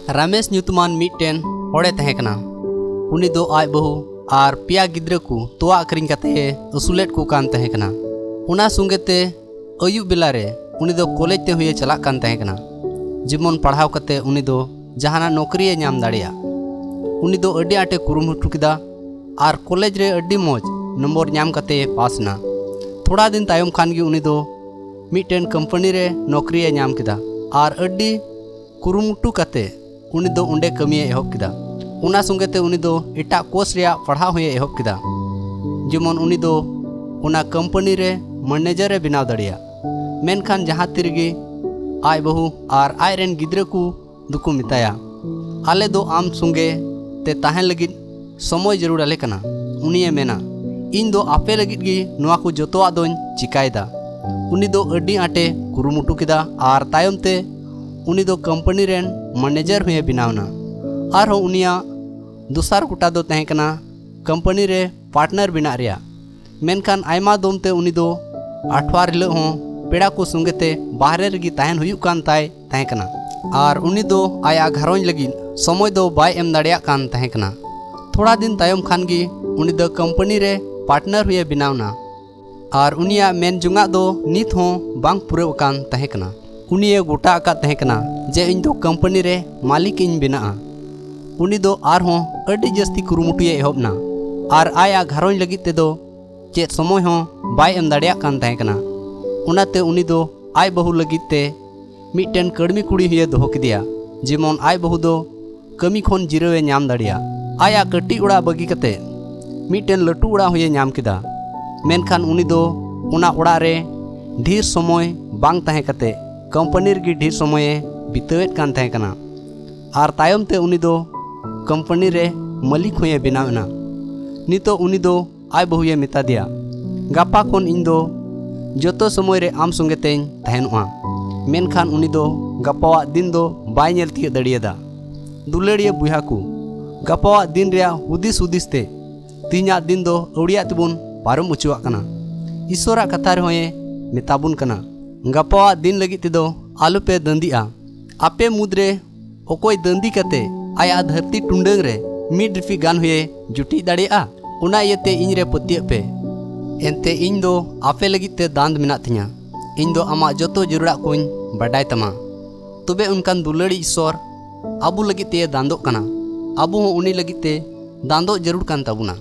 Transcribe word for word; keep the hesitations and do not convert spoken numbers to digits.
ᱨᱟᱢᱮᱥ ᱧᱩᱛᱩᱢᱟᱱ ᱢᱤᱫᱴᱮᱱ ᱦᱚᱲᱮ ᱛᱟᱦᱮᱸ ᱠᱟᱱᱟ᱾ ᱩᱱᱤ ᱫᱚ ᱟᱡ ᱵᱟᱹᱦᱩ ᱟᱨ ᱯᱮᱭᱟ ᱜᱤᱫᱽᱨᱟᱹ ᱠᱚ ᱛᱚᱣᱟ ᱟᱹᱠᱷᱨᱤᱧ ᱠᱟᱛᱮ ᱮ ᱟᱹᱥᱩᱞᱮᱫ ᱠᱚ ᱠᱟᱱ ᱛᱟᱦᱮᱸ ᱠᱟᱱᱟ᱾ ᱚᱱᱟ ᱥᱚᱸᱜᱮ ᱛᱮ ᱟᱹᱭᱩᱵ ᱵᱮᱞᱟ ᱨᱮ ᱩᱱᱤ ᱫᱚ ᱠᱚᱞᱮᱡᱽ ᱛᱮ ᱦᱚᱸᱭᱮ ᱪᱟᱞᱟᱜ ᱠᱟᱱ ᱛᱟᱦᱮᱸ ᱠᱟᱱᱟ, ᱡᱮᱢᱚᱱ ᱯᱟᱲᱦᱟᱣ ᱠᱟᱛᱮ ᱩᱱᱤ ᱫᱚ ᱡᱟᱦᱟᱱᱟᱜ ᱱᱚᱠᱨᱤᱭᱮ ᱧᱟᱢ ᱫᱟᱲᱮᱭᱟᱜ᱾ ᱩᱱᱤ ᱫᱚ ᱟᱹᱰᱤ ᱟᱸᱴᱮ ᱠᱩᱨᱩᱢᱩᱴᱩ ᱠᱮᱫᱟ ᱟᱨ ᱠᱚᱞᱮᱡᱽ ᱨᱮ ᱟᱹᱰᱤ ᱢᱚᱡᱽ ᱱᱚᱢᱵᱚᱨ ᱧᱟᱢ ᱠᱟᱛᱮ ᱮ ᱯᱟᱥ ᱮᱱᱟ᱾ ᱛᱷᱚᱲᱟ ᱫᱤᱱ ᱛᱟᱭᱚᱢ ᱠᱷᱟᱱ ᱜᱮ ᱩᱱᱤ ᱫᱚ ᱢᱤᱫᱴᱮᱱ ᱠᱳᱢᱯᱟᱱᱤ ᱨᱮ ᱱᱚᱠᱨᱤᱭᱮ ᱧᱟᱢ ᱠᱮᱫᱟ ᱟᱨ ᱟᱹᱰᱤ ᱠᱩᱨᱩᱢᱩᱴᱩ ᱠᱟᱛᱮ ᱩᱱᱤ ᱫᱚ ᱚᱸᱰᱮ ᱠᱟᱹᱢᱤᱭᱮ ᱮᱦᱚᱵ ᱠᱮᱫᱟ᱾ ᱚᱱᱟ ᱥᱚᱸᱜᱮ ᱛᱮ ᱩᱱᱤ ᱫᱚ ᱮᱴᱟᱜ ᱠᱳᱨᱥ ᱨᱮᱭᱟᱜ ᱯᱟᱲᱦᱟᱣ ᱦᱚᱸᱭᱮ ᱮᱦᱚᱵ ᱠᱮᱫᱟ, ᱡᱮᱢᱚᱱ ᱩᱱᱤ ᱫᱚ ᱚᱱᱟ ᱠᱳᱢᱯᱟᱱᱤ ᱨᱮ ᱢᱮᱱᱮᱡᱟᱨ ᱮ ᱵᱮᱱᱟᱣ ᱫᱟᱲᱮᱭᱟᱜ᱾ ᱢᱮᱱᱠᱷᱟᱱ ᱡᱟᱦᱟᱸ ᱛᱤ ᱨᱮᱜᱮ ᱟᱡ ᱵᱟᱹᱦᱩ ᱟᱨ ᱟᱡ ᱨᱮᱱ ᱜᱤᱫᱽᱨᱟᱹ ᱠᱚ ᱫᱚᱠᱚ ᱢᱮᱛᱟᱭᱟ, "ᱟᱞᱮ ᱫᱚ ᱟᱢ ᱥᱚᱸᱜᱮ ᱛᱮ ᱛᱟᱦᱮᱱ ᱞᱟᱹᱜᱤᱫ ᱥᱚᱢᱚᱭ ᱡᱟᱹᱨᱩᱲ ᱟᱞᱮ ᱠᱟᱱᱟ," ᱩᱱᱤᱭᱮ ᱢᱮᱱᱟ, "ᱤᱧ ᱫᱚ ᱟᱯᱮ ᱞᱟᱹᱜᱤᱫ ᱜᱮ ᱱᱚᱣᱟ ᱠᱚ ᱡᱚᱛᱚᱣᱟᱜ ᱫᱚᱧ ᱪᱤᱠᱟᱭᱮᱫᱟ᱾" ᱩᱱᱤ ᱫᱚ ᱟᱹᱰᱤ ᱟᱸᱴᱮ ᱠᱩᱨᱩᱢᱩᱴᱩ ᱠᱮᱫᱟ ᱟᱨ ᱛᱟᱭᱚᱢ ᱛᱮ ᱩᱱᱤ ᱫᱚ ᱠᱳᱢᱯᱟᱱᱤ ᱨᱮᱱ ᱢᱮᱱᱮᱡᱟᱨ ᱦᱚᱸᱭᱮ ᱵᱮᱱᱟᱣ ᱮᱱᱟ᱾ ᱟᱨᱦᱚᱸ ᱩᱱᱤᱭᱟᱜ ᱫᱚᱥᱟᱨ ᱜᱚᱴᱟ ᱫᱚ ᱛᱟᱦᱮᱸ ᱠᱟᱱᱟ ᱠᱳᱢᱯᱟᱱᱤ ᱨᱮ ᱯᱟᱨᱴᱱᱟᱨ ᱵᱮᱱᱟᱜ ᱨᱮᱭᱟᱜ᱾ ᱢᱮᱱᱠᱷᱟᱱ ᱟᱭᱢᱟ ᱫᱚᱢ ᱛᱮ ᱩᱱᱤ ᱫᱚ ᱟᱴᱷᱣᱟᱨ ᱦᱤᱞᱳᱜ ᱦᱚᱸ ᱯᱮᱲᱟ ᱠᱚ ᱥᱚᱸᱜᱮ ᱛᱮ ᱵᱟᱦᱨᱮ ᱨᱮᱜᱮ ᱛᱟᱦᱮᱱ ᱦᱩᱭᱩᱜ ᱠᱟᱱ ᱛᱟᱭ ᱛᱟᱦᱮᱸ ᱠᱟᱱᱟ ᱟᱨ ᱩᱱᱤ ᱫᱚ ᱟᱭᱟᱜ ᱜᱷᱟᱨᱚᱸᱡᱽ ᱞᱟᱹᱜᱤᱫ ᱥᱚᱢᱚᱭ ᱫᱚ ᱵᱟᱭ ᱮᱢ ᱫᱟᱲᱮᱭᱟᱜ ᱠᱟᱱ ᱛᱟᱦᱮᱸ ᱠᱟᱱᱟ᱾ ᱛᱷᱚᱲᱟ ᱫᱤᱱ ᱛᱟᱭᱚᱢ ᱠᱷᱟᱱ ᱜᱮ ᱩᱱᱤ ᱫᱚ ᱠᱳᱢᱯᱟᱱᱤ ᱨᱮ ᱯᱟᱨᱴᱱᱟᱨ ᱦᱚᱸᱭᱮ ᱵᱮᱱᱟᱣ ᱮᱱᱟ ᱟᱨ ᱩᱱᱤᱭᱟᱜ ᱢᱮᱱ ᱡᱚᱝᱟᱜ ᱫᱚ ᱱᱤᱛ ᱦᱚᱸ ᱵᱟᱝ ᱯᱩᱨᱟᱹᱣ ᱟᱠᱟᱱ ᱛᱟᱦᱮᱸ ᱠᱟᱱᱟ᱾ ᱩᱱᱤᱭᱮ ᱜᱚᱴᱟ ᱟᱠᱟᱫ ᱛᱟᱦᱮᱸ ᱠᱟᱱᱟ ᱡᱮ ᱤᱧ ᱫᱚ ᱠᱳᱢᱯᱟᱱᱤ ᱨᱮ ᱢᱟᱹᱞᱤᱠ ᱤᱧ ᱵᱮᱱᱟᱜᱼᱟ᱾ ᱩᱱᱤ ᱫᱚ ᱟᱨᱦᱚᱸ ᱟᱹᱰᱤ ᱡᱟᱹᱥᱛᱤ ᱠᱩᱨᱩᱢᱩᱴᱩᱭᱮ ᱮᱦᱚᱵ ᱮᱱᱟ ᱟᱨ ᱟᱭᱟᱜ ᱜᱷᱟᱨᱚᱸᱡᱽ ᱞᱟᱹᱜᱤᱫ ᱛᱮᱫᱚ ᱪᱮᱫ ᱥᱚᱢᱚᱭ ᱦᱚᱸ ᱵᱟᱭ ᱮᱢ ᱫᱟᱲᱮᱭᱟᱜ ᱠᱟᱱ ᱛᱟᱦᱮᱸ ᱠᱟᱱᱟ᱾ ᱚᱱᱟᱛᱮ ᱩᱱᱤ ᱫᱚ ᱟᱡ ᱵᱟᱹᱦᱩ ᱞᱟᱹᱜᱤᱫ ᱛᱮ ᱢᱤᱫᱴᱮᱱ ᱠᱟᱹᱲᱢᱤ ᱠᱩᱲᱤ ᱦᱚᱸᱭᱮ ᱫᱚᱦᱚ ᱠᱮᱫᱮᱭᱟ, ᱡᱮᱢᱚᱱ ᱟᱡ ᱵᱟᱹᱦᱩ ᱫᱚ ᱠᱟᱹᱢᱤ ᱠᱷᱚᱱ ᱡᱤᱨᱟᱹᱣ ᱮ ᱧᱟᱢ ᱫᱟᱲᱮᱭᱟᱜ᱾ ᱟᱭᱟᱜ ᱠᱟᱹᱴᱤᱡ ᱚᱲᱟᱜ ᱵᱟᱹᱜᱤ ᱠᱟᱛᱮ ᱢᱤᱫᱴᱮᱱ ᱞᱟᱹᱴᱩ ᱚᱲᱟᱜ ᱦᱚᱸᱭᱮ ᱧᱟᱢ ᱠᱮᱫᱟ᱾ ᱢᱮᱱᱠᱷᱟᱱ ᱩᱱᱤ ᱫᱚ ᱚᱱᱟ ᱚᱲᱟᱜ ᱨᱮ ᱰᱷᱮᱨ ᱥᱚᱢᱚᱭ ᱵᱟᱝ ᱛᱟᱦᱮᱸ ᱠᱟᱛᱮ ᱠᱳᱢᱯᱟᱱᱤ ᱨᱮᱜᱮ ᱰᱷᱮᱨ ᱥᱚᱢᱚᱭᱮ ᱵᱤᱛᱟᱹᱣᱮᱫ ᱠᱟᱱ ᱛᱟᱦᱮᱸ ᱠᱟᱱᱟ᱾ ᱟᱨ ᱛᱟᱭᱚᱢ ᱛᱮ ᱩᱱᱤ ᱫᱚ ᱠᱳᱢᱯᱟᱱᱤ ᱨᱮ ᱢᱟᱹᱞᱤᱠ ᱦᱚᱸᱭᱮ ᱵᱮᱱᱟᱣ ᱮᱱᱟ᱾ ᱱᱤᱛᱚᱜ ᱩᱱᱤ ᱫᱚ ᱟᱡ ᱵᱟᱹᱦᱩᱭᱮ ᱢᱮᱛᱟ ᱫᱮᱭᱟ, "ᱜᱟᱯᱟ ᱠᱷᱚᱱ ᱤᱧ ᱫᱚ ᱡᱚᱛᱚ ᱥᱚᱢᱚᱭ ᱨᱮ ᱟᱢ ᱥᱚᱸᱜᱮ ᱛᱮᱧ ᱛᱟᱦᱮᱱᱚᱜᱼᱟ᱾" ᱢᱮᱱᱠᱷᱟᱱ ᱩᱱᱤ ᱫᱚ ᱜᱟᱯᱟᱣᱟᱜ ᱫᱤᱱ ᱫᱚ ᱵᱟᱭ ᱧᱮᱞ ᱛᱤᱭᱳᱜ ᱫᱟᱲᱮᱭᱟᱫᱟ᱾ ᱫᱩᱞᱟᱹᱲᱤᱭᱟᱹ ᱵᱚᱭᱦᱟ ᱠᱚ, ᱜᱟᱯᱟᱣᱟᱜ ᱫᱤᱱ ᱨᱮᱭᱟᱜ ᱦᱩᱫᱤᱥ ᱦᱩᱫᱤᱥ ᱛᱮ ᱛᱮᱦᱮᱧᱟᱜ ᱫᱤᱱ ᱫᱚ ᱟᱹᱣᱲᱤᱭᱟᱜ ᱛᱮᱵᱚᱱ ᱯᱟᱨᱚᱢ ᱚᱪᱚᱣᱟᱜ ᱠᱟᱱᱟ᱾ ᱤᱥᱥᱚᱨᱟᱜ ᱠᱟᱛᱷᱟ ᱨᱮᱦᱚᱸᱭᱮ ᱢᱮᱛᱟ ᱵᱚᱱ ᱠᱟᱱᱟ, ᱜᱟᱯᱟᱣᱟᱜ ᱫᱤᱱ ᱞᱟᱹᱜᱤᱫ ᱛᱮᱫᱚ ᱟᱞᱚᱯᱮ ᱫᱟᱹᱱᱫᱤᱜᱼᱟ᱾ ᱟᱯᱮ ᱢᱩᱫᱽᱨᱮ ᱚᱠᱚᱭ ᱫᱟᱹᱱᱫᱤ ᱠᱟᱛᱮ ᱟᱭᱟᱜ ᱫᱷᱟᱹᱨᱛᱤ ᱴᱩᱰᱟᱹᱝ ᱨᱮ ᱢᱤᱫ ᱨᱤᱯᱷᱤ ᱜᱟᱱ ᱦᱚᱸᱭᱮ ᱡᱩᱴᱤᱡ ᱫᱟᱲᱮᱭᱟᱜᱼᱟ? ᱚᱱᱟ ᱤᱭᱟᱹᱛᱮ ᱤᱧ ᱨᱮ ᱯᱟᱹᱛᱭᱟᱹᱜ ᱯᱮ᱾ ᱮᱱᱛᱮ ᱤᱧ ᱫᱚ ᱟᱯᱮ ᱞᱟᱹᱜᱤᱫ ᱛᱮ ᱫᱟᱸᱫ ᱢᱮᱱᱟᱜ ᱛᱤᱧᱟ᱾ ᱤᱧ ᱫᱚ ᱟᱢᱟᱜ ᱡᱚᱛᱚ ᱡᱟᱹᱨᱩᱲᱟᱜ ᱠᱚᱧ ᱵᱟᱰᱟᱭ ᱛᱟᱢᱟ᱾ ᱛᱚᱵᱮ ᱚᱱᱠᱟᱱ ᱫᱩᱞᱟᱹᱲᱤᱡ ᱤᱥᱥᱚᱨ ᱟᱵᱚ ᱞᱟᱹᱜᱤᱫ ᱛᱮᱭ ᱫᱟᱸᱫᱚᱜ ᱠᱟᱱᱟ᱾ ᱟᱵᱚ ᱦᱚᱸ ᱩᱱᱤ ᱞᱟᱹᱜᱤᱫ ᱛᱮ ᱫᱟᱸᱫᱚᱜ ᱡᱟᱹᱨᱩᱲ ᱠᱟᱱ ᱛᱟᱵᱚᱱᱟ᱾